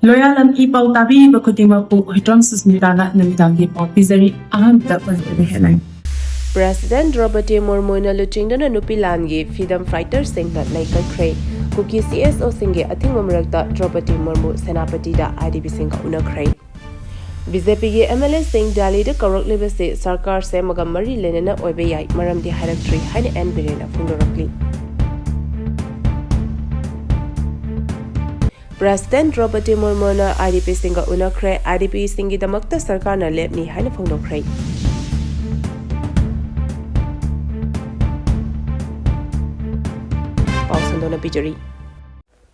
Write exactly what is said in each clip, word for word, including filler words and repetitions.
ꯂꯣꯌꯥꯂꯝ E ꯄꯥꯎ ꯇꯥꯕꯤꯔꯤꯕ ꯈꯨꯗꯤꯡꯃꯛꯄꯨ ꯍꯨꯏꯗ꯭ꯔꯣꯝ ꯁꯨꯁꯃꯤꯇꯥꯅ ꯅꯨꯃꯤꯗꯥꯡꯒꯤ ꯄꯥꯎ ꯄꯤꯖꯔꯤ꯫ ꯑꯍꯥꯟꯕꯗ ꯄꯟꯖꯕ headline꯫ ꯄ꯭ꯔꯦꯁꯤꯗꯦꯟ ꯗ꯭ꯔꯧꯄꯗꯤ ꯃꯨꯔꯃꯨꯅ ꯂꯨꯆꯤꯡꯗꯨꯅ ꯅꯨꯄꯤ ꯂꯥꯟꯒꯤ ꯐ꯭ꯔꯤꯗꯝ ꯐꯥꯏꯇꯔꯁꯤꯡꯅ ꯂꯩꯀꯠꯈ꯭ꯔꯦ꯫ ꯀꯨꯀꯤ ꯁꯤ ꯑꯦꯁ ꯑꯣꯁꯤꯡꯒꯤ ꯑꯊꯤꯡꯕ ꯃꯔꯛꯇ ꯗ꯭ꯔꯧꯄꯗꯤ ꯃꯨꯔꯃꯨ ꯁꯦꯅꯥꯄꯇꯤꯗ ꯑꯥꯏ ꯗꯤ ꯄꯤꯁꯤꯡꯒ ꯎꯅꯈ꯭ꯔꯦ꯫ ꯕꯤ ꯖꯦ ꯄꯤꯒꯤ ꯑꯦꯝ ꯑꯦꯜ ꯑꯦꯁꯤꯡ ꯗꯦꯜꯂꯤꯗ ꯀꯧꯔꯛꯂꯤꯕꯁꯤ ꯁꯔꯀꯥꯔ ꯁꯦꯝꯃꯒ ꯃꯔꯤ ꯂꯩꯅꯅ ꯑꯣꯏꯕ ꯌꯥꯏ, ꯃꯔꯝꯗꯤ ꯍꯥꯏꯔꯛꯇ꯭ꯔꯤ ꯍꯥꯏꯅ and ꯕꯤꯔꯦꯟꯅ ꯐꯣꯡꯗꯣꯔꯛꯂꯤ꯫ President ꯗ꯭ꯔꯧꯄꯗꯤ ꯃꯨꯔꯃꯨꯅ I D ꯄꯤꯁꯤꯡꯒ ꯎꯅꯈ꯭ꯔꯦ꯫ I D ꯄꯤꯁꯤꯡꯒꯤꯗꯃꯛꯇ ꯁꯔꯀꯥꯔꯅ ꯂꯦꯞꯅꯤ ꯍꯥꯏꯅ ꯐꯣꯡꯗꯣꯛꯈ꯭ꯔꯦ꯫ ꯄꯥꯎ ꯁꯟꯗꯣꯛꯅ ꯄꯤꯖꯔꯤ꯫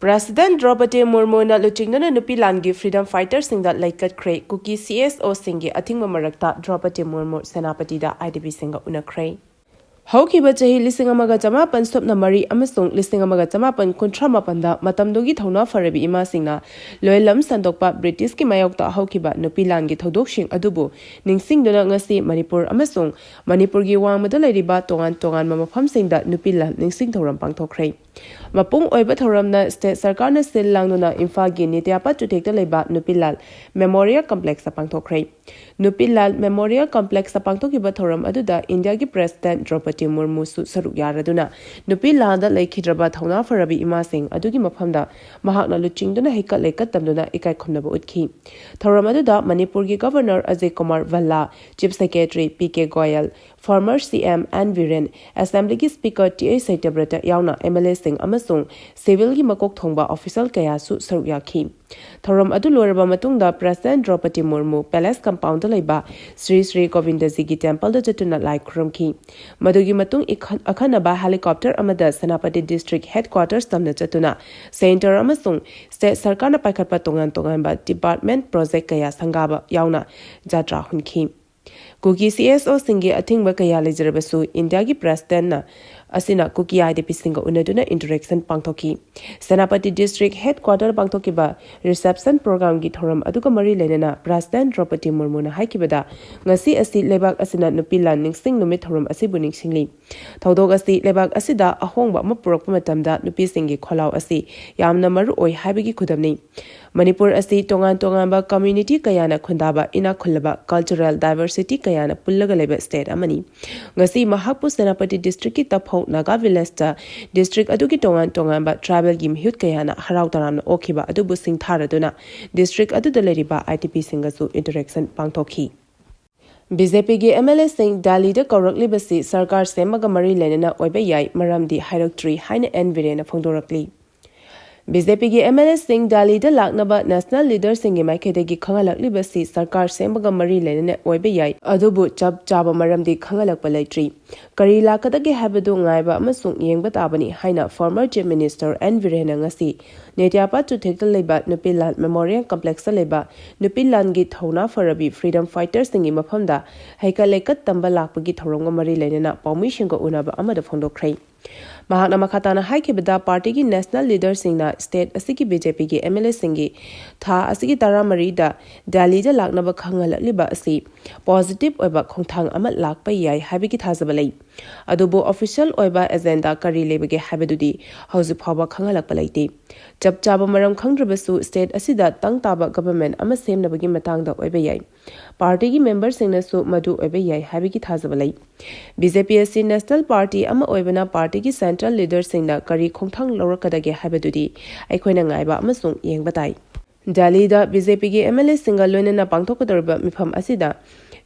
ꯄ꯭ꯔꯦꯁꯤꯗꯦꯟ ꯗ꯭ꯔꯧꯄꯗꯤ ꯃꯨꯔꯃꯨꯅ ꯂꯨꯆꯤꯡꯗꯨꯅ ꯅꯨꯄꯤ ꯂꯥꯟꯒꯤ ꯐ꯭ꯔꯤꯗꯝ ꯐꯥꯏꯇꯔꯁꯤꯡꯗ ꯂꯩꯀꯠꯈ꯭ꯔꯦ꯫ ꯀꯨꯀꯤ ꯁꯤ ꯑꯦꯁ ꯑꯣꯁꯤꯡꯒꯤ ꯑꯊꯤꯡꯕ ꯃꯔꯛꯇ ꯗ꯭ꯔꯧꯄꯗꯤ ꯃꯨꯔꯃꯨ ꯁꯦꯅꯥꯄꯇꯤꯗ ꯑꯥꯏ ꯗꯤ ꯄꯤꯁꯤꯡꯒ ꯎꯅꯈ꯭ꯔꯦ꯫ ꯍꯧꯈꯤꯕ ꯆꯍꯤ ꯂꯤꯁꯤꯡ ꯑꯃꯒ ꯆꯃꯥꯄꯟ ꯁꯨꯞꯅ ꯃꯔꯤ ꯑꯃꯁꯨꯡ ꯂꯤꯁꯤꯡ ꯑꯃꯒ ꯆꯃꯥꯄꯟ ꯀꯨꯟꯊ꯭ꯔꯥ ꯃꯥꯄꯟꯗ ꯃꯇꯝꯗꯨꯒꯤ ꯊꯧꯅꯥ ꯐꯔꯕꯤ ꯏꯃꯥꯁꯤꯡꯅ ꯂꯣꯏꯂꯝ ꯁꯟꯗꯣꯛꯄ ꯕ꯭ꯔꯤꯇꯤꯁꯀꯤ ꯃꯥꯌꯣꯛꯇ ꯍꯧꯈꯤꯕ ꯅꯨꯄꯤ ꯂꯥꯟꯒꯤ ꯊꯧꯗꯣꯛꯁꯤꯡ ꯑꯗꯨꯕꯨ ꯅꯤꯡꯁꯤꯡꯗꯨꯅ ꯉꯁꯤ ꯃꯅꯤꯄꯨꯔ ꯑꯃꯁꯨꯡ ꯃꯅꯤꯄꯨꯔꯒꯤ ꯋꯥꯡꯃꯗ ꯂꯩꯔꯤꯕ ꯇꯣꯉꯥꯟ ꯇꯣꯉꯥꯟꯕ ꯃꯐꯝꯁꯤꯡꯗ ꯅꯨꯄꯤ ꯂꯥꯟ ꯅꯤꯡꯁꯤꯡ ꯊꯧꯔꯝ ꯄꯥꯡꯊꯣꯛꯈ꯭ꯔꯦ꯫ ꯃꯄꯨꯡ ꯑꯣꯏꯕ ꯊꯧꯔꯝꯅ ꯁ꯭ꯇꯦꯠ ꯁꯔꯀꯥꯔꯅ ꯁꯤꯜ ꯂꯥꯡꯗꯨꯅ ꯏꯝꯐꯥꯜꯒꯤ ꯅꯤꯇ꯭ꯌꯥꯄꯥꯠ ꯆꯨꯊꯦꯛꯇ ꯂꯩꯕ ꯅꯨꯄꯤ ꯂꯥꯟ ꯃꯦꯃꯣꯔꯤꯌꯦꯜ ꯀꯝꯄ꯭ꯂꯦꯛꯁꯇ ꯄꯥꯡꯊꯣꯛꯈ꯭ꯔꯦ꯫ ꯅꯨꯄꯤ ꯂꯥꯟ ꯃꯦꯃꯣꯔꯤꯌꯦꯜ ꯀꯝꯄ꯭ꯂꯦꯛꯁꯇ ꯄꯥꯡꯊꯣꯛꯈꯤꯕ ꯊꯧꯔꯝ ꯑꯗꯨꯗ ꯏꯟꯗꯤꯌꯥꯒꯤ ꯄ꯭ꯔꯦꯁꯤꯗꯦꯟ ꯗ꯭ꯔꯧꯄꯗꯤ ꯃꯨꯔꯃꯨꯁꯨ ꯁꯔꯨꯛ ꯌꯥꯔꯗꯨꯅ ꯅꯨꯄꯤ ꯂꯥꯟꯗ ꯂꯩꯈꯤꯗ꯭ꯔꯕ ꯊꯧꯅꯥ ꯐꯔꯕꯤ ꯏꯃꯥꯁꯤꯡ ꯑꯗꯨꯒꯤ ꯃꯐꯝꯗ ꯃꯍꯥꯛꯅ ꯂꯨꯆꯤꯡꯗꯨꯅ ꯍꯩꯀꯠ ꯂꯩꯀꯠ ꯇꯝꯗꯨꯅ ꯏꯀꯥꯏ ꯈꯨꯝꯅꯕ ꯎꯠꯈꯤ꯫ ꯊꯧꯔꯝ ꯑꯗꯨꯗ ꯃꯅꯤꯄꯨꯔꯒꯤ governor Ajay Kumar Bhalla, chief secretary P K Goyal, former C M N Biren, ꯑꯦꯁꯦꯝꯕ꯭ꯂꯤꯒꯤ ꯁ꯭ꯄꯤꯀꯔ ꯇꯤ ꯑꯩꯆ ꯁꯇ꯭ꯌꯕ꯭ꯔꯇ ꯌꯥꯎꯅ ꯑꯦꯝ ꯑꯦꯜ ꯑꯦꯁꯤꯡ ꯑꯃꯁꯨꯡ ꯁꯤꯚꯤꯜꯒꯤ ꯃꯀꯣꯛ ꯊꯣꯡꯕ ꯑꯣꯐꯤꯁꯤꯌꯦꯜ ꯀꯌꯥꯁꯨ ꯁꯔꯨꯛ ꯌꯥꯈꯤ꯫ ꯊꯧꯔꯝ ꯑꯗꯨ ꯂꯣꯏꯔꯕ ꯃꯇꯨꯡꯗ ꯄ꯭ꯔꯦꯁꯤꯗꯦꯟ ꯗ꯭ꯔꯧꯄꯗꯤ ꯃꯨꯔꯃꯨ ꯄꯦꯂꯦꯁ ꯀꯝꯄꯥꯎꯟꯗ ꯂꯩꯕ ꯁ꯭ꯔꯤ ꯁ꯭ꯔꯤ ꯒꯣꯕꯤꯟꯗꯖꯤꯒꯤ ꯇꯦꯝꯄꯜꯗ ꯆꯠꯇꯨꯅ ꯂꯥꯏ ꯈꯨꯔꯨꯝꯈꯤ꯫ ꯃꯗꯨꯒꯤ ꯃꯇꯨꯡ ꯏꯈꯟ-, ꯑꯈꯟꯅꯕ ꯍꯦꯂꯤꯀꯣꯞꯇꯔ ꯑꯃꯗ ꯁꯦꯅꯥꯄꯇꯤ ꯗꯤꯁꯇ꯭ꯔꯤꯛ ꯍꯦꯗꯀ꯭ꯋꯥꯇꯔꯁ ꯇꯝꯅ ꯆꯠꯇꯨꯅ ꯁꯦꯟꯇꯔ ꯑꯃꯁꯨꯡ ꯁ꯭ꯇꯦꯠ ꯁꯔꯀꯥꯔꯅ ꯄꯥꯏꯈꯠꯄ ꯇꯣꯉꯥꯟ ꯇꯣꯉꯥꯟꯕ ꯗꯤꯄꯥꯔꯠꯃꯦꯟꯠ ꯄ꯭ꯔꯣꯖꯦꯛ ꯀꯌꯥ ꯁꯪꯒꯥꯕ ꯌꯥꯎꯅ ꯖꯥꯇ꯭ꯔꯥ ꯍꯨꯟꯈꯤ꯫ ꯀꯨꯀꯤ ꯁꯤ ꯑꯦꯁ ꯑꯣꯁꯤꯡꯒꯤ ꯑꯊꯤꯡꯕ ꯀꯌꯥ ꯂꯩꯖꯔꯕꯁꯨ ꯏꯟꯗꯤꯌꯥꯒꯤ ꯄ꯭ꯔꯦꯁꯤꯗꯦꯟꯠꯅ ꯑꯁꯤꯅ ꯀꯨꯀꯤ IDPꯁꯤꯡꯒ ꯎꯅꯗꯨꯅ interaction ꯄꯥꯡꯊꯣꯛꯈꯤ꯫ ꯁꯦꯅꯥꯄꯇꯤ district headquarter ꯄꯥꯡꯊꯣꯛꯈꯤꯕ reception programꯒꯤ ꯊꯧꯔꯝ ꯑꯗꯨꯒ ꯃꯔꯤ ꯂꯩꯅꯅ President ꯗ꯭ꯔꯧꯄꯗꯤ ꯃꯨꯔꯃꯨꯅ ꯍꯥꯏꯈꯤꯕꯗ, ꯉꯁꯤ ꯑꯁꯤ ꯂꯩꯕꯥꯛ ꯑꯁꯤꯅ ꯅꯨꯄꯤ ꯂꯥꯟ ꯅꯤꯡꯁꯤꯡ ꯅꯨꯃꯤꯠ ꯊꯧꯔꯝ ꯑꯁꯤꯕꯨ ꯅꯤꯡꯁꯤꯡꯂꯤ꯫ ꯊꯧꯗꯣꯛ ꯑꯁꯤ ꯂꯩꯕꯥꯛ ꯑꯁꯤꯗ ꯑꯍꯣꯡꯕ ꯑꯃ ꯄꯨꯔꯛꯄ ꯃꯇꯝꯗ ꯅꯨꯄꯤꯁꯤꯡꯒꯤ ꯈꯣꯜꯂꯥꯎ ꯑꯁꯤ ꯌꯥꯝꯅ ꯃꯔꯨ ꯑꯣꯏ ꯍꯥꯏꯕꯒꯤ ꯈꯨꯗꯝꯅꯤ꯫ ꯃꯅꯤꯄꯨꯔ ꯑꯁꯤ ꯇꯣꯉꯥꯟ ꯇꯣꯉꯥꯟꯕ community ꯀꯌꯥꯅ ꯈꯨꯟꯗꯥꯕ, ꯏꯅꯥꯛ ꯈꯨꯜꯂꯕ, cultural diversity ꯀꯌꯥꯅ ꯄꯨꯜꯂꯒ ꯂꯩꯕ state ꯑꯃꯅꯤ꯫ ꯉꯁꯤ ꯃꯍꯥꯛꯄꯨ ꯁꯦꯅꯥꯄꯇꯤ districtꯀꯤ ꯇꯐꯧ ꯅꯥꯒꯥ villageꯇ district ꯑꯗꯨꯒꯤ ꯇꯣꯉꯥꯟ ꯇꯣꯉꯥꯟꯕ tribalꯒꯤ ꯃꯤꯍꯨꯠ ꯀꯌꯥꯅ ꯍꯔꯥꯎ ꯇꯔꯥꯝꯅ ꯑꯣꯛꯈꯤꯕ ꯑꯗꯨꯕꯨ ꯁꯤꯡꯊꯥꯔꯗꯨꯅ district ꯑꯗꯨꯗ ꯂꯩꯔꯤꯕ IDPꯁꯤꯡꯒꯁꯨ interaction ꯄꯥꯡꯊꯣꯛꯈꯤ꯫ BJPꯒꯤ MLAꯁꯤꯡ ꯗꯦꯜꯂꯤꯗ ꯀꯧꯔꯛꯂꯤꯕꯁꯤ ꯁꯔꯀꯥꯔ ꯁꯦꯝꯕꯒ ꯃꯔꯤ ꯂꯩꯅꯅ ꯑꯣꯏꯕ ꯌꯥꯏ, ꯃꯔꯝꯗꯤ ꯍꯥꯏꯔꯛꯇ꯭ꯔꯤ ꯍꯥꯏꯅ ꯑꯦꯟ ꯕꯤꯔꯦꯟꯅ ꯐꯣꯡꯗꯣꯔꯛꯂꯤ꯫ BJPꯒꯤ MLAꯁꯤꯡ ꯗꯦꯜꯂꯤꯗ ꯂꯥꯛꯅꯕ national leaderꯁꯤꯡꯒꯤ ꯃꯥꯏꯀꯩꯗꯒꯤ ꯈꯪꯍꯜꯂꯛꯂꯤꯕꯁꯤ ꯁꯔꯀꯥꯔ ꯁꯦꯝꯕꯒ ꯃꯔꯤ ꯂꯩꯅꯅ ꯑꯣꯏꯕ ꯌꯥꯏ, ꯑꯗꯨꯕꯨ ꯆꯞ ꯆꯥꯕ ꯃꯔꯝꯗꯤ ꯈꯪꯍꯜꯂꯛꯄ ꯂꯩꯇ꯭ꯔꯤ꯫ ꯀꯔꯤ ꯂꯥꯛꯀꯗꯒꯦ ꯍꯥꯏꯕꯗꯨ ꯉꯥꯏꯕ ꯑꯃꯁꯨꯡ ꯌꯦꯡꯕ ꯇꯥꯕꯅꯤ ꯍꯥꯏꯅ former Chief Minister ꯑꯦꯟ ꯕꯤꯔꯦꯟꯅ ꯉꯁꯤ ꯅꯦꯇ꯭ꯌꯥꯄꯥꯠ ꯆꯨꯊꯦꯛꯇ ꯂꯩꯕ ꯅꯨꯄꯤ ꯂꯥꯟ memorial complexꯇ ꯂꯩꯕ ꯅꯨꯄꯤ ꯂꯥꯟꯒꯤ ꯊꯧꯅꯥ ꯐꯔꯕꯤ freedom fighterꯁꯤꯡꯒꯤ ꯃꯐꯝꯗ ꯍꯩꯀꯠ ꯂꯩꯀꯠ ꯇꯝꯕ ꯂꯥꯛꯄꯒꯤ ꯊꯧꯔꯝꯒ ꯃꯔꯤ ꯂꯩꯅꯅ ꯄꯥꯎꯃꯤꯁꯤꯡꯒ ꯎꯅꯕ ꯑꯃꯗ ꯐꯣꯡꯗꯣꯛꯈ꯭ꯔꯦ꯫ ꯃꯍꯥꯛꯅ ꯃꯈꯥ ꯇꯥꯅ ꯍꯥꯏꯈꯤꯕꯗ, partyꯒꯤ national leaderꯁꯤꯡꯅ state ꯑꯁꯤꯒꯤ BJPꯒꯤ MLAꯁꯤꯡꯒꯤ ꯊꯥ ꯑꯁꯤꯒꯤ ꯇꯔꯥꯃꯔꯤꯗ ꯗꯦꯜꯂꯤꯗ ꯂꯥꯛꯅꯕ ꯈꯪꯍꯜꯂꯛꯂꯤꯕ ꯑꯁꯤ positive ꯑꯣꯏꯕ ꯈꯣꯡꯊꯥꯡ ꯑꯃ ꯂꯥꯛꯄ ꯌꯥꯏ ꯍꯥꯏꯕꯒꯤ ꯊꯥꯖꯕ ꯂꯩ꯫ ꯑꯗꯨꯕꯨ official ꯑꯣꯏꯕ agenda ꯀꯔꯤ ꯂꯩꯕꯒꯦ ꯍꯥꯏꯕꯗꯨꯗꯤ ꯍꯧꯖꯤꯛ ꯐꯥꯎꯕ ꯈꯪꯍꯜꯂꯛꯄ ꯂꯩꯇꯦ꯫ ꯆꯞ ꯆꯥꯕ ꯃꯔꯝ ꯈꯪꯗ꯭ꯔꯕꯁꯨ, state ꯑꯁꯤꯗ ꯇꯪ ꯇꯥꯕ government ꯑꯃ ꯁꯦꯝꯅꯕꯒꯤ ꯃꯇꯥꯡꯗ ꯑꯣꯏꯕ ꯌꯥꯏ꯫ Partyꯒꯤ memberꯁꯤꯡꯅꯁꯨ ꯃꯗꯨ ꯑꯣꯏꯕ ꯌꯥꯏ ꯍꯥꯏꯕꯒꯤ ꯊꯥꯖꯕ ꯂꯩ꯫ BJP ꯑꯁꯤ national party ꯑꯃ ꯑꯣꯏꯕꯅ partyꯒꯤ central leaderꯁꯤꯡꯅ ꯀꯔꯤ ꯈꯣꯡꯊꯥꯡ ꯂꯧꯔꯛꯀꯗꯒꯦ ꯍꯥꯏꯕꯗꯨꯗꯤ ꯑꯩꯈꯣꯏꯅ ꯉꯥꯏꯕ ꯑꯃꯁꯨꯡ ꯌꯦꯡꯕ ꯇꯥꯏ꯫ ꯗꯦꯜꯂꯤꯗ BJPꯒꯤ MLAꯁꯤꯡꯒ ꯂꯣꯏꯅꯅ ꯄꯥꯡꯊꯣꯛꯀꯗꯧꯔꯤꯕ ꯃꯤꯐꯝ ꯑꯁꯤꯗ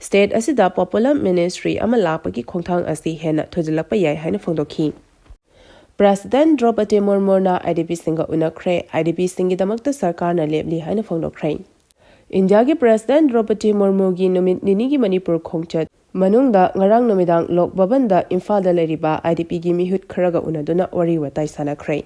state ꯑꯁꯤꯗ popular ministry ꯑꯃ ꯂꯥꯛꯄꯒꯤ ꯈꯣꯡꯊꯥꯡ ꯑꯁꯤ ꯍꯦꯟꯅ ꯊꯨꯖꯤꯜꯂꯛꯄ ꯌꯥꯏ ꯍꯥꯏꯅ ꯐꯣꯡꯗꯣꯛꯈꯤ꯫ President ꯗ꯭ꯔꯧꯄꯗꯤ ꯃꯨꯔꯃꯨꯅ IDPꯁꯤꯡꯒ ꯎꯅꯈ꯭ꯔꯦ꯫ IDPꯁꯤꯡꯒꯤꯗꯃꯛꯇ ꯁꯔꯀꯥꯔꯅ ꯂꯦꯞꯂꯤ ꯍꯥꯏꯅ ꯐꯣꯡꯗꯣꯛꯈ꯭ꯔꯦ꯫ ꯏꯟꯗꯤꯌꯥꯒꯤ ꯄ꯭ꯔꯦꯁꯤꯗꯦꯟ ꯗ꯭ꯔꯧꯄꯗꯤ ꯃꯨꯔꯃꯨꯒꯤ ꯅꯨꯃꯤꯠ ꯅꯤꯅꯤꯒꯤ ꯃꯅꯤꯄꯨꯔ ꯈꯣꯡꯆꯠ ꯃꯅꯨꯡꯗ ꯉꯔꯥꯡ ꯅꯨꯃꯤꯗꯥꯡ ꯂꯣꯛ ꯚꯕꯟꯗ ꯏꯝꯐꯥꯜꯗ ꯂꯩꯔꯤꯕ IDPꯒꯤ ꯃꯤꯍꯨꯠ ꯈꯔꯒ ꯎꯅꯗꯨꯅ ꯋꯥꯔꯤ ꯋꯥꯇꯥꯏ ꯁꯥꯟꯅꯈ꯭ꯔꯦ꯫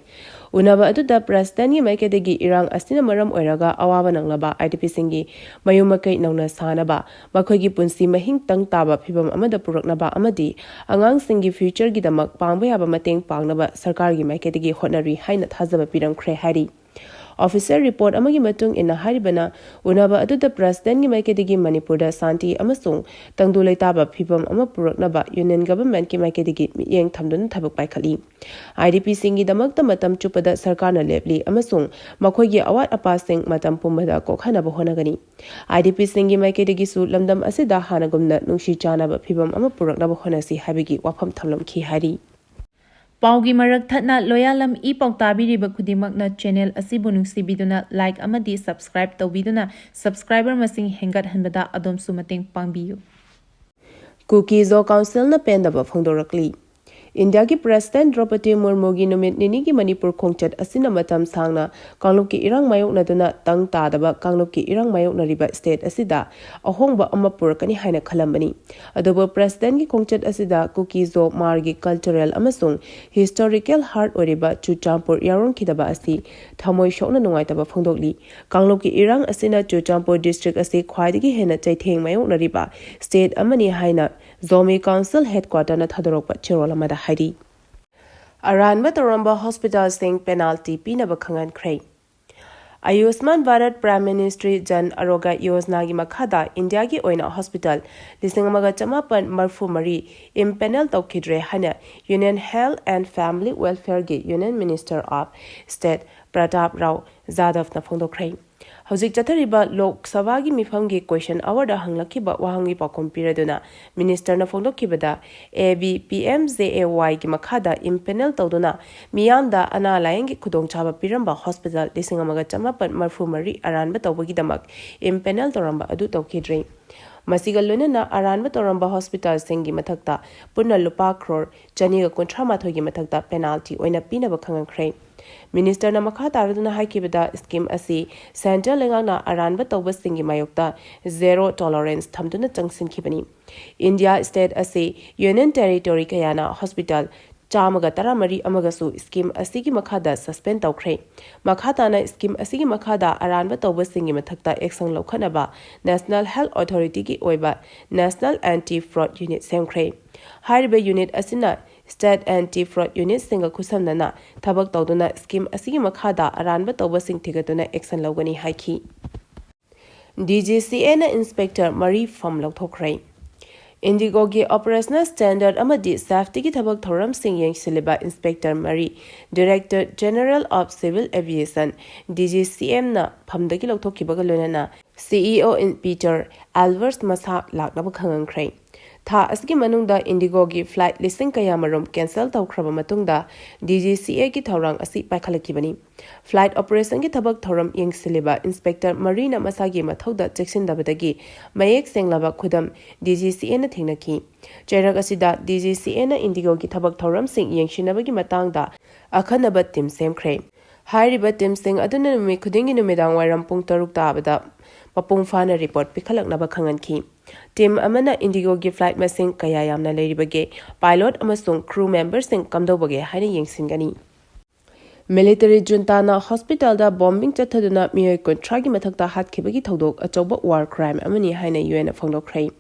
ꯎꯅꯕ ꯑꯗꯨꯗ ꯄ꯭ꯔꯦꯁꯤꯗꯦꯟꯒꯤ ꯃꯥꯏꯀꯩꯗꯒꯤ ꯏꯔꯥꯡ ꯑꯁꯤꯅ ꯃꯔꯝ ꯑꯣꯏꯔꯒ ꯑꯋꯥꯕ ꯅꯪꯂꯕ IDPꯁꯤꯡꯒꯤ ꯃꯌꯨꯝ ꯃꯀꯩ ꯅꯧꯅ ꯁꯥꯅꯕ, ꯃꯈꯣꯏꯒꯤ ꯄꯨꯟꯁꯤ ꯃꯍꯤꯡ ꯇꯪ ꯇꯥꯕ ꯐꯤꯚꯝ ꯑꯃꯗ ꯄꯨꯔꯛꯅꯕ ꯑꯃꯗꯤ ꯑꯉꯥꯡꯁꯤꯡꯒꯤ futureꯒꯤꯗꯃꯛ ꯄꯥꯡꯕ ꯌꯥꯕ ꯃꯇꯦꯡ ꯄꯥꯡꯅꯕ ꯁꯔꯀꯥꯔꯒꯤ ꯃꯥꯏꯀꯩꯗꯒꯤ ꯍꯣꯠꯅꯔꯤ ꯍꯥꯏꯅ ꯊꯥꯖꯕ ꯄꯤꯔꯝꯈ꯭ꯔꯦ ꯍꯥꯏꯔꯤ꯫ Official report ꯑꯃꯒꯤ ꯃꯇꯨꯡ ꯏꯟꯅ ꯍꯥꯏꯔꯤꯕꯅ, ꯎꯅꯕ ꯑꯗꯨꯗ ꯄ꯭ꯔꯦꯁꯤꯗꯦꯟꯒꯤ ꯃꯥꯏꯀꯩꯗꯒꯤ ꯃꯅꯤꯄꯨꯔꯗ ꯁꯥꯟꯇꯤ ꯑꯃꯁꯨꯡ ꯇꯪꯗꯨ ꯂꯩꯇꯥꯕ ꯐꯤꯚꯝ ꯑꯃ ꯄꯨꯔꯛꯅꯕ Union Governmentꯀꯤ ꯃꯥꯏꯀꯩꯗꯒꯤ ꯃꯤꯠꯌꯦꯡ ꯊꯝꯗꯨꯅ ꯊꯕꯛ ꯄꯥꯏꯈꯠꯂꯤ꯫ IDPꯁꯤꯡꯒꯤꯗꯃꯛꯇ ꯃꯇꯝ ꯆꯨꯞꯄꯗ ꯁꯔꯀꯥꯔꯅ ꯂꯦꯞꯂꯤ ꯑꯃꯁꯨꯡ ꯃꯈꯣꯏꯒꯤ ꯑꯋꯥꯠ ꯑꯄꯥꯁꯤꯡ ꯃꯇꯝ ꯄꯨꯝꯕꯗ ꯀꯣꯛꯍꯟꯅꯕ ꯍꯣꯠꯅꯒꯅꯤ꯫ IDPꯁꯤꯡꯒꯤ ꯃꯥꯏꯀꯩꯗꯒꯤꯁꯨ ꯂꯝꯗꯝ ꯑꯁꯤꯗ ꯍꯥꯟꯅꯒꯨꯝꯅ ꯅꯨꯡꯁꯤ ꯆꯥꯟꯅꯕ ꯐꯤꯚꯝ ꯑꯃ ꯄꯨꯔꯛꯅꯕ ꯍꯣꯠꯅꯁꯤ ꯍꯥꯏꯕꯒꯤ ꯋꯥꯐꯝ ꯊꯝꯂꯝꯈꯤ ꯍꯥꯏꯔꯤ꯫ ꯄꯥꯎꯒꯤ ꯃꯔꯛ ꯊꯠꯅ ꯂꯣꯌꯥꯂꯝ ꯏ ꯄꯥꯎ ꯇꯥꯕꯤꯔꯤꯕ ꯈꯨꯗꯤꯡꯃꯛꯅ channel ꯑꯁꯤꯕꯨ ꯅꯨꯡꯁꯤꯕꯤꯗꯨꯅ like ꯑꯃꯗꯤ subscribe ꯇꯧꯕꯤꯗꯨꯅ subscriber ꯃꯁꯤꯡ ꯍꯦꯟꯒꯠꯍꯟꯕꯗ ꯑꯗꯣꯝꯁꯨ ꯃꯇꯦꯡ ꯄꯥꯡꯕꯤꯌꯨ꯫ ꯀꯨꯀꯤ ꯖꯣ ꯀꯥꯎꯟꯁꯤꯜꯅ ꯄꯦꯟꯗꯕ ꯐꯣꯡꯗꯣꯔꯛꯂꯤ꯫ ꯏꯟꯗꯤꯌꯥꯒꯤ ꯄ꯭ꯔꯦꯁꯤꯗꯦꯟ ꯗ꯭ꯔꯧꯄꯗꯤ ꯃꯨꯔꯃꯨꯒꯤ ꯅꯨꯃꯤꯠ ꯅꯤꯅꯤꯒꯤ ꯃꯅꯤꯄꯨꯔ ꯈꯣꯡꯆꯠ ꯑꯁꯤꯅ ꯃꯇꯝ ꯁꯥꯡꯅ ꯀꯥꯡꯂꯨꯞꯀꯤ ꯏꯔꯥꯡ ꯃꯥꯌꯣꯛꯅꯗꯨꯅ ꯇꯪ ꯇꯥꯗꯕ ꯀꯥꯡꯂꯨꯞꯀꯤ ꯏꯔꯥꯡ ꯃꯥꯌꯣꯛꯅꯔꯤꯕ state ꯑꯁꯤꯗ ꯑꯍꯣꯡꯕ ꯑꯃ ꯄꯨꯔꯛꯀꯅꯤ ꯍꯥꯏꯅ ꯈꯜꯂꯝꯕꯅꯤ꯫ ꯑꯗꯨꯕꯨ ꯄ꯭ꯔꯦꯁꯤꯗꯦꯟꯒꯤ ꯈꯣꯡꯆꯠ ꯑꯁꯤꯗ ꯀꯨꯀꯤ ꯖꯣ ꯃꯥꯔꯒꯤ cultural ꯑꯃꯁꯨꯡ historical heart ꯑꯣꯏꯔꯤꯕ ꯆꯨꯔꯆꯥꯟꯄꯨꯔ ꯌꯥꯎꯔꯝꯈꯤꯗꯕ ꯑꯁꯤ ꯊꯃꯣꯏ ꯁꯣꯛꯅ ꯅꯨꯡꯉꯥꯏꯇꯕ ꯐꯣꯡꯗꯣꯛꯂꯤ꯫ ꯀꯥꯡꯂꯨꯞꯀꯤ ꯏꯔꯥꯡ ꯑꯁꯤꯅ ꯆꯨꯔꯆꯥꯟꯄꯨꯔ district ꯑꯁꯤ ꯈ꯭ꯋꯥꯏꯗꯒꯤ ꯍꯦꯟꯅ ꯆꯩꯊꯦꯡ ꯃꯥꯌꯣꯛꯅꯔꯤꯕ state ꯑꯃꯅꯤ ꯍꯥꯏꯅ ꯖꯣꯃꯤ ꯀꯥꯎꯟꯁꯤꯜ headquarterꯅ ꯊꯥꯗꯣꯔꯛꯄ ꯆꯦꯔꯣꯜ ꯑꯃꯗ ꯍꯥꯏꯔꯤ꯫ ꯑꯔꯥꯟꯕ ꯇꯧꯔꯝꯕ hospitalꯁꯤꯡ penalty ꯄꯤꯅꯕ ꯈꯪꯍꯟꯈ꯭ꯔꯦ꯫ ꯑꯌꯨꯁꯃꯥꯟ Bharat Prime Minister Jan Arogya Yojanaꯒꯤ ꯃꯈꯥꯗ ꯏꯟꯗꯤꯌꯥꯒꯤ ꯑꯣꯏꯅ hospital ꯂꯤꯁꯤꯡ ꯑꯃꯒ ꯆꯃꯥꯄꯟ ꯃꯔꯐꯨ ꯃꯔꯤ impanel ꯇꯧꯈꯤꯗ꯭ꯔꯦ ꯍꯥꯏꯅ Union Health and Family Welfareꯒꯤ Union Minister of State Pratap Rao ꯖꯥꯗꯕꯅ ꯐꯣꯡꯗꯣꯛꯈ꯭ꯔꯦ꯫ ꯍꯧꯖꯤꯛ ꯆꯠꯊꯔꯤꯕ ꯂꯣꯛ ꯁꯚꯥꯒꯤ ꯃꯤꯐꯝꯒꯤ question hourꯗ ꯍꯪꯂꯛꯈꯤꯕ ꯋꯥꯍꯪꯒꯤ ꯄꯥꯎꯈꯨꯝ ꯄꯤꯔꯗꯨꯅ ministerꯅ ꯐꯣꯡꯗꯣꯛꯈꯤꯕꯗ, ABPMJAYꯒꯤ ꯃꯈꯥꯗ impanel ꯇꯧꯗꯨꯅ ꯃꯤꯌꯥꯝꯗ ꯑꯅꯥ ꯂꯥꯌꯦꯡꯒꯤ ꯈꯨꯗꯣꯡꯆꯥꯕ ꯄꯤꯔꯝꯕ hospital ꯂꯤꯁꯤꯡ ꯑꯃꯒ ꯆꯃꯥꯄꯟ ꯃꯔꯐꯨ ꯃꯔꯤ ꯑꯔꯥꯟꯕ ꯇꯧꯕꯒꯤꯗꯃꯛ impanel ꯇꯧꯔꯝꯕ ꯑꯗꯨ ꯇꯧꯈꯤꯗ꯭ꯔꯦ꯫ ꯃꯁꯤꯒ ꯂꯣꯏꯅꯅ ꯑꯔꯥꯟꯕ ꯇꯧꯔꯝꯕ hospitalꯁꯤꯡꯒꯤ ꯃꯊꯛꯇ ꯄꯨꯟꯅ ꯂꯨꯄꯥ ꯀ꯭ꯔꯣꯔ ꯆꯅꯤꯒ ꯀꯨꯟꯊ꯭ꯔꯥ ꯃꯥꯊꯣꯏꯒꯤ ꯃꯊꯛꯇ penalty ꯑꯣꯏꯅ ꯄꯤꯅꯕ ꯈꯪꯍꯟꯈ꯭ꯔꯦ꯫ ꯃꯤꯅꯤꯁꯇꯔꯅ ꯃꯈꯥ ꯇꯥꯔꯗꯨꯅ ꯍꯥꯏꯈꯤꯕꯗ, ꯁ꯭ꯀꯤꯝ ꯑꯁꯤ ꯁꯦꯟꯇ꯭ꯔꯦꯜ ꯂꯩꯉꯥꯛꯅ ꯑꯔꯥꯟꯕ ꯇꯧꯕꯁꯤꯡꯒꯤ ꯃꯥꯌꯣꯛꯇ zero tolerance ꯊꯝꯗꯨꯅ ꯆꯪꯁꯤꯟꯈꯤꯕꯅꯤ꯫ ꯏꯟꯗꯤꯌꯥ ꯁ꯭ꯇꯦꯠ ꯑꯁꯤ ꯌꯨꯅꯤꯌꯟ ꯇꯦꯔꯤꯇꯣꯔꯤ ꯀꯌꯥꯅ ꯍꯣꯁꯄꯤꯇꯥꯜ ꯆꯥꯝꯃꯒ ꯇꯔꯥꯃꯔꯤ ꯑꯃꯒꯁꯨ ꯁ꯭ꯀꯤꯝ ꯑꯁꯤꯒꯤ ꯃꯈꯥꯗ ꯁꯁꯄꯦꯟ ꯇꯧꯈ꯭ꯔꯦ꯫ ꯃꯈꯥ ꯇꯥꯅ ꯁ꯭ꯀꯤꯝ ꯑꯁꯤꯒꯤ ꯃꯈꯥꯗ ꯑꯔꯥꯟꯕ ꯇꯧꯕꯁꯤꯡꯒꯤ ꯃꯊꯛꯇ ꯑꯦꯛꯁꯟ ꯂꯧꯈꯠꯅꯕ ꯅꯦꯁꯅꯦꯜ ꯍꯦꯜꯊ ꯑꯣꯊꯣꯔꯤꯇꯤꯒꯤ ꯑꯣꯏꯕ ꯅꯦꯁꯅꯦꯜ ꯑꯦꯟꯇꯤ ꯐ꯭ꯔꯣꯗ ꯌꯨꯅꯤꯠ ꯁꯦꯝꯈ꯭ꯔꯦ꯫ ꯍꯥꯏꯔꯤꯕ ꯌꯨꯅꯤꯠ ꯑꯁꯤꯅ ꯁ꯭ꯇꯦꯠ ꯑꯦꯟꯇꯤ ꯐ꯭ꯔꯣꯗ ꯌꯨꯅꯤꯠꯁꯤꯡꯒ ꯈꯨꯠꯁꯝꯅꯅ ꯊꯕꯛ ꯇꯧꯗꯨꯅ ꯁ꯭ꯀꯤꯝ ꯑꯁꯤꯒꯤ ꯃꯈꯥꯗ ꯑꯔꯥꯟꯕ ꯇꯧꯕꯁꯤꯡ ꯊꯤꯒꯠꯇꯨꯅ ꯑꯦꯛꯁꯟ ꯂꯧꯒꯅꯤ ꯍꯥꯏꯈꯤ꯫ ꯗꯤ ꯖꯤ ꯁꯤ ꯑꯦꯅ ꯏꯟꯁꯄꯦꯛꯇꯔ ꯃꯔꯤ ꯐꯝ ꯂꯧꯊꯣꯛꯈ꯭ꯔꯦ꯫ ꯏꯟꯗꯤꯒꯣꯒꯤ ꯑꯣꯄꯔꯦꯁꯅꯦꯜ ꯁ꯭ꯇꯦꯟꯗꯔꯗ ꯑꯃꯗꯤ ꯁꯦꯐꯇꯤꯒꯤ ꯊꯕꯛ ꯊꯧꯔꯝꯁꯤꯡ ꯌꯦꯡꯁꯤꯜꯂꯤꯕ ꯏꯟꯁꯄꯦꯛꯇꯔ ꯃꯔꯤ Director General of Civil Aviation, D G C ꯑꯦꯝꯅ ꯐꯝꯗꯒꯤ ꯂꯧꯊꯣꯛꯈꯤꯕꯒ ꯂꯣꯏꯅꯅ ꯁꯤ ꯏ ꯑꯣ ꯏꯟ ꯄꯤꯇꯔ ꯑꯦꯜꯕꯔꯁ ꯃꯁꯥ ꯂꯥꯛꯅꯕ ꯈꯪꯍꯟꯈ꯭ꯔꯦ꯫ ꯊꯥ ꯑꯁꯤꯒꯤ ꯃꯅꯨꯡꯗ ꯏꯟꯗꯤꯒꯣꯒꯤ ꯐ꯭ꯂꯥꯏꯠ ꯂꯤꯁꯤꯡ ꯀꯌꯥꯃꯔꯨꯝ ꯀꯦꯟꯁꯦꯜ ꯇꯧꯈ꯭ꯔꯕ ꯃꯇꯨꯡꯗ ꯗꯤ ꯖꯤ ꯁꯤ ꯑꯦꯒꯤ ꯊꯧꯔꯥꯡ ꯑꯁꯤ ꯄꯥꯏꯈꯠꯂꯛꯈꯤꯕꯅꯤ꯫ ꯐ꯭ꯂꯥꯏꯠ ꯑꯣꯄꯔꯦꯁꯟꯒꯤ ꯊꯕꯛ ꯊꯧꯔꯝ ꯌꯦꯡꯁꯤꯜꯂꯤꯕ ꯏꯟꯁꯄꯦꯛꯇꯔ ꯃꯔꯤꯅ ꯃꯁꯥꯒꯤ ꯃꯊꯧꯗ ꯆꯦꯛꯁꯤꯟꯗꯕꯗꯒꯤ ꯃꯌꯦꯛ ꯁꯦꯡꯂꯕ ꯈꯨꯗꯝ ꯗꯤ ꯖꯤ ꯁꯤ ꯑꯦꯅ ꯊꯦꯡꯅꯈꯤ꯫ ꯆꯩꯔꯛ ꯑꯁꯤꯗ ꯗꯤ ꯖꯤ ꯁꯤ ꯑꯦꯅ ꯏꯟꯗꯤꯒꯣꯒꯤ ꯊꯕꯛ ꯊꯧꯔꯝꯁꯤꯡ ꯌꯦꯡꯁꯤꯟꯅꯕꯒꯤ ꯃꯇꯥꯡꯗ ꯑꯈꯟꯅꯕ ꯇꯤꯝ ꯁꯦꯝꯈ꯭ꯔꯦ꯫ ꯍꯥꯏꯔꯤꯕ ꯇꯤꯝꯁꯤꯡ ꯑꯗꯨꯅ ꯅꯨꯃꯤꯠ ꯈꯨꯗꯤꯡꯒꯤ ꯅꯨꯃꯤꯗꯥꯡ ꯋꯥꯏꯔꯝ ꯄꯨꯡ ꯇꯔꯨꯛ ꯇꯥꯕꯗ ꯃꯄꯨꯡ ꯐꯥꯅ ꯔꯤꯄꯣꯔꯠ ꯄꯤꯈꯠꯂꯛꯅꯕ ꯈꯪꯍꯟꯈꯤ꯫ ꯇꯤꯝ ꯑꯃꯅ ꯏꯟꯗꯤꯒꯣꯒꯤ ꯐ꯭ꯂꯥꯏꯠ ꯃꯁꯤꯡ ꯀꯌꯥ ꯌꯥꯝꯅ ꯂꯩꯔꯤꯕꯒꯦ, ꯄꯥꯏꯂꯣꯠ ꯑꯃꯁꯨꯡ ꯀ꯭ꯔꯨ ꯃꯦꯝꯕꯔꯁꯤꯡ ꯀꯝꯗꯧꯕꯒꯦ ꯍꯥꯏꯅ ꯌꯦꯡꯁꯤꯟꯒꯅꯤ꯫ ꯃꯤꯂꯤꯇꯔꯤ ꯖꯨꯟꯇꯥꯅ ꯍꯣꯁꯄꯤꯇꯥꯜꯗ ꯕꯣꯝꯕꯤꯡ ꯆꯠꯊꯗꯨꯅ ꯃꯤꯑꯣꯏ ꯀꯨꯟꯊ꯭ꯔꯥꯒꯤ ꯃꯊꯛꯇ ꯍꯥꯠꯈꯤꯕꯒꯤ ꯊꯧꯗꯣꯛ ꯑꯆꯧꯕ ꯋꯥꯔ ꯀ꯭ꯔꯥꯏꯝ ꯑꯃꯅꯤ ꯍꯥꯏꯅ ꯌꯨ ꯑꯦꯟꯅ ꯐꯣꯡꯗꯣꯛꯈ꯭ꯔꯦ꯫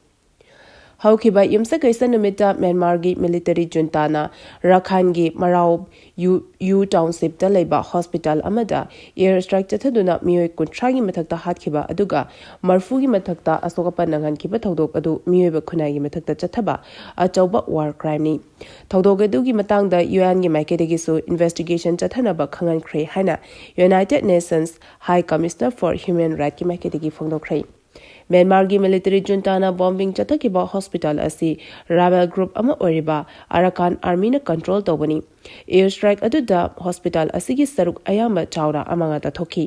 ꯍꯧꯈꯤꯕ ꯌꯨꯝꯁꯀꯩꯁ ꯅꯨꯃꯤꯠꯇ ꯃ꯭ꯌꯥꯟꯃꯥꯔꯒꯤ ꯃꯤꯂꯤꯇꯔꯤ ꯖꯨꯟꯇꯥꯅ ꯔꯈꯥꯏꯟꯒꯤ ꯃꯔꯥꯎ ꯌꯨ, ꯌꯨ ꯇꯥꯎꯟꯁꯤꯞꯇ ꯂꯩꯕ ꯍꯣꯁꯄꯤꯇꯥꯜ ꯑꯃꯗ ꯑꯦꯌꯔ ꯁ꯭ꯇ꯭ꯔꯥꯏꯛ ꯆꯠꯊꯗꯨꯅ ꯃꯤꯑꯣꯏ ꯀꯨꯟꯊ꯭ꯔꯥꯒꯤ ꯃꯊꯛꯇ ꯍꯥꯠꯈꯤꯕ ꯑꯗꯨꯒ ꯃꯔꯐꯨꯒꯤ ꯃꯊꯛꯇ ꯑꯁꯣꯛ ꯑꯄꯟ ꯅꯪꯍꯟꯈꯤꯕ ꯊꯧꯗꯣꯛ ꯑꯗꯨ ꯃꯤꯑꯣꯏꯕ ꯈꯨꯟꯅꯥꯏꯒꯤ ꯃꯊꯛꯇ ꯆꯠꯊꯕ ꯑꯆꯧꯕ ꯋꯥꯔ ꯀ꯭ꯔꯥꯏꯝꯅꯤ꯫ ꯊꯧꯗꯣꯛ ꯑꯗꯨꯒꯤ ꯃꯇꯥꯡꯗ ꯌꯨ ꯑꯦꯟꯒꯤ ꯃꯥꯏꯀꯩꯗꯒꯤꯁꯨ ꯏꯟꯚꯦꯁꯇꯤꯒꯦꯁꯟ ꯆꯠꯊꯅꯕ ꯈꯪꯍꯟꯈ꯭ꯔꯦ ꯍꯥꯏꯅ United Nations High Commissioner for Human Rightsꯀꯤ ꯃꯥꯏꯀꯩꯗꯒꯤ ꯐꯣꯡꯗꯣꯛꯈ꯭ꯔꯦ꯫ ꯃ꯭ꯌꯥꯟꯃꯥꯔꯒꯤ ꯃꯤꯂꯤꯇꯔꯤ ꯖꯨꯟꯇꯥꯅ ꯕꯣꯝꯕꯤꯡ ꯆꯠꯊꯈꯤꯕ ꯍꯣꯁꯄꯤꯇꯥꯜ ꯑꯁꯤ ꯔꯥꯕꯦꯜ ꯒ꯭ꯔꯨꯞ ꯑꯃ ꯑꯣꯏꯔꯤꯕ ꯑꯔꯥꯀꯥꯟ ꯑꯥꯔꯃꯤꯅ ꯀꯟꯇ꯭ꯔꯣꯜ ꯇꯧꯕꯅꯤ꯫ Air strike ꯑꯗꯨꯗ ꯍꯣꯁꯄꯤꯇꯥꯜ ꯑꯁꯤꯒꯤ ꯁꯔꯨꯛ ꯑꯌꯥꯝꯕ ꯆꯥꯎꯅ ꯑꯃꯥꯡ ꯑꯇꯥ ꯊꯣꯛꯈꯤ꯫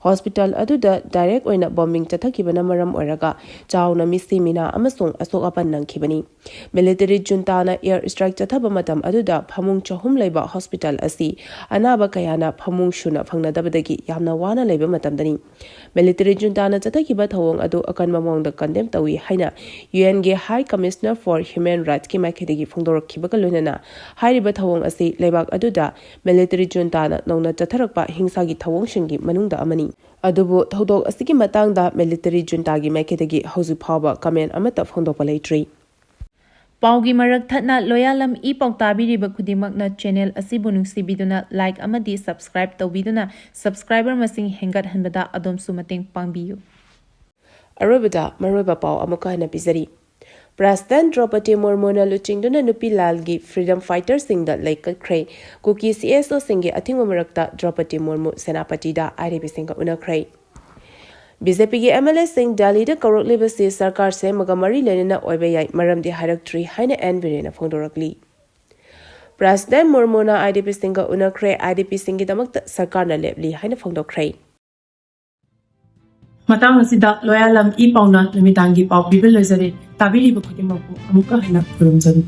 ꯍꯣꯁꯄꯤꯇꯥꯜ ꯑꯗꯨꯗ ꯗꯥꯏꯔꯦꯛ ꯑꯣꯏꯅ ꯕꯣꯝꯕꯤꯡ ꯆꯠꯊꯈꯤꯕꯅ ꯃꯔꯝ ꯑꯣꯏꯔꯒ ꯆꯥꯎꯅ ꯃꯤꯁꯤ ꯃꯤꯅꯥ ꯑꯃꯁꯨꯡ ꯑꯁꯣꯛ ꯑꯄꯟ ꯅꯪꯈꯤꯕꯅꯤ꯫ ꯃꯤꯂꯤꯇꯔꯤ ꯖꯨꯟꯇꯥꯅ ꯑꯦꯌꯔ ꯁ꯭ꯇ꯭ꯔꯥꯏꯛ ꯆꯠꯊꯕ ꯃꯇꯝ ꯑꯗꯨꯗ ꯐꯃꯨꯡ ꯆꯍꯨꯝ ꯂꯩꯕ ꯍꯣꯁꯄꯤꯇꯥꯜ ꯑꯁꯤ ꯑꯅꯥꯕ ꯀꯌꯥꯅ ꯐꯃꯨꯡ ꯁꯨꯅ ꯐꯪꯅꯗꯕꯗꯒꯤ ꯌꯥꯝꯅ ꯋꯥꯅ ꯂꯩꯕ ꯃꯇꯝꯗꯅꯤ꯫ ꯃꯤꯂꯤꯇꯔꯤ ꯖꯨꯟꯇꯥꯅ ꯆꯠꯊꯈꯤꯕ ꯊꯧꯑꯣꯡ ꯑꯗꯨ ꯑꯀꯟꯕ ꯃꯑꯣꯡꯗ ꯀꯟꯗꯦꯝ ꯇꯧꯏ ꯍꯥꯏꯅ UN ꯒꯤ High Commissioner for Human Rights ꯀꯤ ꯃꯥꯏꯀꯩꯗꯒꯤ ꯐꯣꯡꯗꯣꯔꯛꯈꯤꯕꯒ ꯂꯣꯏꯅꯅ ꯍꯥꯏꯔꯤꯕ ꯊꯧꯑꯣꯡ ꯑꯁꯤ ꯂꯩꯕꯥꯛ ꯑꯗꯨꯗ ꯃꯤꯂꯤꯇꯔꯤ ꯖꯨꯟꯇꯥꯅ ꯅꯧꯅ ꯆꯠꯊꯔꯛꯄ ꯍꯤꯡꯁꯥꯒꯤ ꯊꯧꯑꯣꯡꯁꯤꯡꯒꯤ ꯃꯅꯨꯡꯗ ꯑꯃꯅꯤ꯫ ꯑꯗꯨꯕꯨ ꯊꯧꯗꯣꯛ ꯑꯁꯤꯒꯤ ꯃꯇꯥꯡꯗ ꯃꯤꯂꯤꯇꯔꯤ ꯖꯨꯟꯇꯥꯒꯤ ꯃꯥꯏꯀꯩꯗꯒꯤ ꯍꯧꯖꯤꯛ ꯐꯥꯎꯕ ꯀꯃꯦꯟ ꯑꯃꯠꯇ ꯐꯣꯡꯗꯣꯛꯄ ꯂꯩꯇ꯭ꯔꯤ꯫ ꯄꯥꯎꯒꯤ ꯃꯔꯛ ꯊꯠꯅ ꯂꯣꯌꯥꯂꯝ ꯏ ꯄꯥꯎ ꯇꯥꯕꯤꯔꯤꯕ ꯈꯨꯗꯤꯡꯃꯛꯅ ꯆꯦꯅꯦꯜ ꯑꯁꯤꯕꯨ ꯅꯨꯡꯁꯤꯕꯤꯗꯨꯅ ꯂꯥꯏꯛ ꯑꯃꯗꯤ ꯁꯕꯁꯀ꯭ꯔꯥꯏꯕ ꯇꯧꯕꯤꯗꯨꯅ ꯁꯕꯁꯀ꯭ꯔꯥꯏꯕꯔ ꯃꯁꯤꯡ ꯍꯦꯟꯒꯠꯍꯟꯕꯗ ꯑꯗꯣꯝꯁꯨ ꯃꯇꯦꯡ ꯄꯥꯡꯕꯤꯌꯨ꯫ ꯑꯔꯣꯏꯕꯗ ꯃꯔꯨꯑꯣꯏꯕ ꯄꯥꯎ ꯑꯃꯨꯛꯀ ꯍꯟꯅ ꯄꯤꯖꯔꯤ꯫ ꯄ꯭ꯔꯦꯁꯤꯗꯦꯟꯠ ꯗ꯭ꯔꯧꯄꯗꯤ ꯃꯨꯔꯃꯨꯅ ꯂꯨꯆꯤꯡꯗꯨꯅ ꯅꯨꯄꯤ ꯂꯥꯜꯒꯤ ꯐ꯭ꯔꯤꯗꯝ ꯐꯥꯏꯇꯔꯁꯤꯡꯗ ꯂꯩꯀꯠꯈ꯭ꯔꯦ꯫ ꯀꯨꯀꯤ CSOꯁꯤꯡꯒꯤ ꯑꯊꯤꯡꯕ ꯃꯔꯛꯇ ꯗ꯭ꯔꯧꯄꯗꯤ ꯃꯨꯔꯃꯨ ꯁꯦꯅꯥꯄꯇꯤꯗ IDPꯁꯤꯡꯒ ꯎꯅꯈ꯭ꯔꯦ꯫ BJPꯒꯤ MLAꯁꯤꯡ ꯗꯦꯜꯂꯤꯗ ꯀꯧꯔꯛꯂꯤꯕꯁꯤ ꯁꯔꯀꯥꯔ ꯁꯦꯝꯕꯒ ꯃꯔꯤ ꯂꯩꯅꯅ ꯑꯣꯏꯕ ꯌꯥꯏ, ꯃꯔꯝꯗꯤ ꯍꯥꯏꯔꯛꯇ꯭ꯔꯤ ꯍꯥꯏꯅ ꯑꯦꯟ ꯕꯤꯔꯦꯟꯅ ꯐꯣꯡꯗꯣꯔꯛꯂꯤ꯫ ꯄ꯭ꯔꯦꯁꯤꯗꯦꯟꯠ ꯃꯨꯔꯃꯨꯅ IDPꯁꯤꯡꯒ ꯎꯅꯈ꯭ꯔꯦ, IDPꯁꯤꯡꯒꯤꯗꯃꯛꯇ ꯁꯔꯀꯥꯔꯅ ꯂꯦꯞꯂꯤ ꯍꯥꯏꯅ ꯐꯣꯡꯗꯣꯛꯈ꯭ꯔꯦ꯫ ꯃꯇꯥꯡ ꯑꯁꯤꯗ ꯂꯣꯌꯥꯂꯝ ꯏ ꯄꯥꯎꯅ ꯅꯨꯃꯤꯗꯥꯡꯒꯤ ꯄꯥꯎ ꯄꯤꯕ ꯂꯣꯏꯖꯔꯦ꯫ ꯇꯥꯕꯤꯔꯤꯕ ꯈꯨꯗꯤꯡꯃꯛꯄꯨ ꯑꯃꯨꯛꯀ ꯍꯟꯅ ꯈꯨꯔꯨꯝꯖꯔꯤ꯫